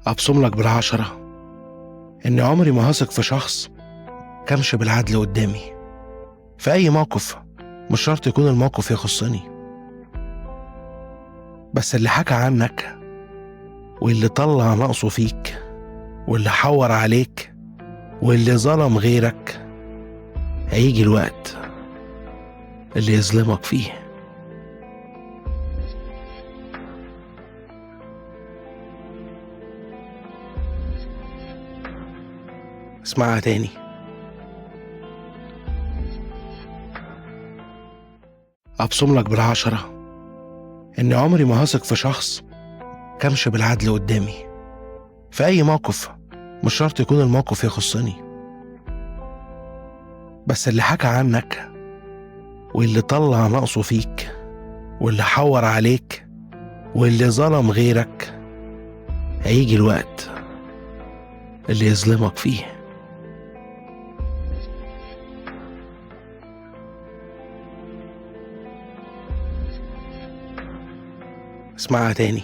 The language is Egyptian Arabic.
أبصم لك بالعشرة إن عمري ما هثق في شخص كمش بالعدل قدامي في أي موقف، مش شرط يكون الموقف يخصني، بس اللي حكى عنك واللي طلع نقصه فيك واللي حور عليك واللي ظلم غيرك، هيجي الوقت اللي يظلمك فيه. اسمعها تاني. أبصم لك بالعشرة إن عمري ما هثق في شخص كمش بالعدل قدامي في أي موقف، مش شرط يكون الموقف يخصني، بس اللي حكى عنك واللي طلع نقصه فيك واللي حور عليك واللي ظلم غيرك، هيجي الوقت اللي يظلمك فيه. اسمعها تاني.